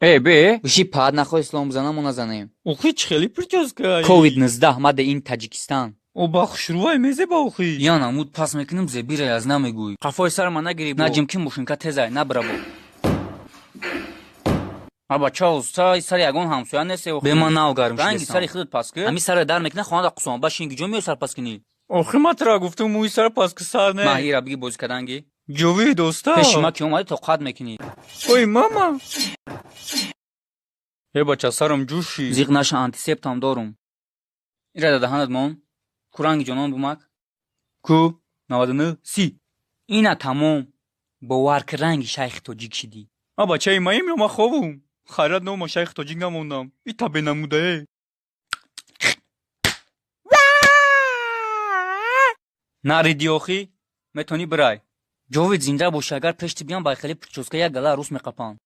Э, бе. Виши паат нахоҳ ислом бизанам, мо назанем. Охи, чӣ хели прическа? Ковид 19 маде ин Таҷикистан. О, ба хушрувай мезеба охи. Я намуд пас мекунем, зебира аз намегӯй. Қафои сар ма нагирӣ. Наҷим ки мошинка тезай набра бо. А бача, уста сари ягон ҳамсоя несе. Бе ман нав гарм. Ранги сари худат пас ки. Ҳами сара дар мекуна, хона да қусом. Ба шинги ҷо меё сар пас кунӣ. Охи, ма тра гуфтум, мӯи сар пас ки, сар не. Маҳира биги бозӣ карданги. Ҷовид, уста. Пеши ма ки омадӣ, тоқат мекунӣ. Ой, мама. Э, бача, сарам ҷӯши. Зиқ наша, антисептам дорум. Ира да даҳанат мон. Ку ранги ҷонон бумак. Ку 99 30. Ина тамом. Бовар ки, ранги шайхи тоҷик шидӣ. Ма бачаи маим ё ма хобум? Хайрат нома шайхи тоҷик намондам. Ита бенамудае. Нариди охӣ, метавонӣ бирай. Ҷовид, зинда бошӣ, агар пешти биям, байхели прическа як гала арӯс меқапанд.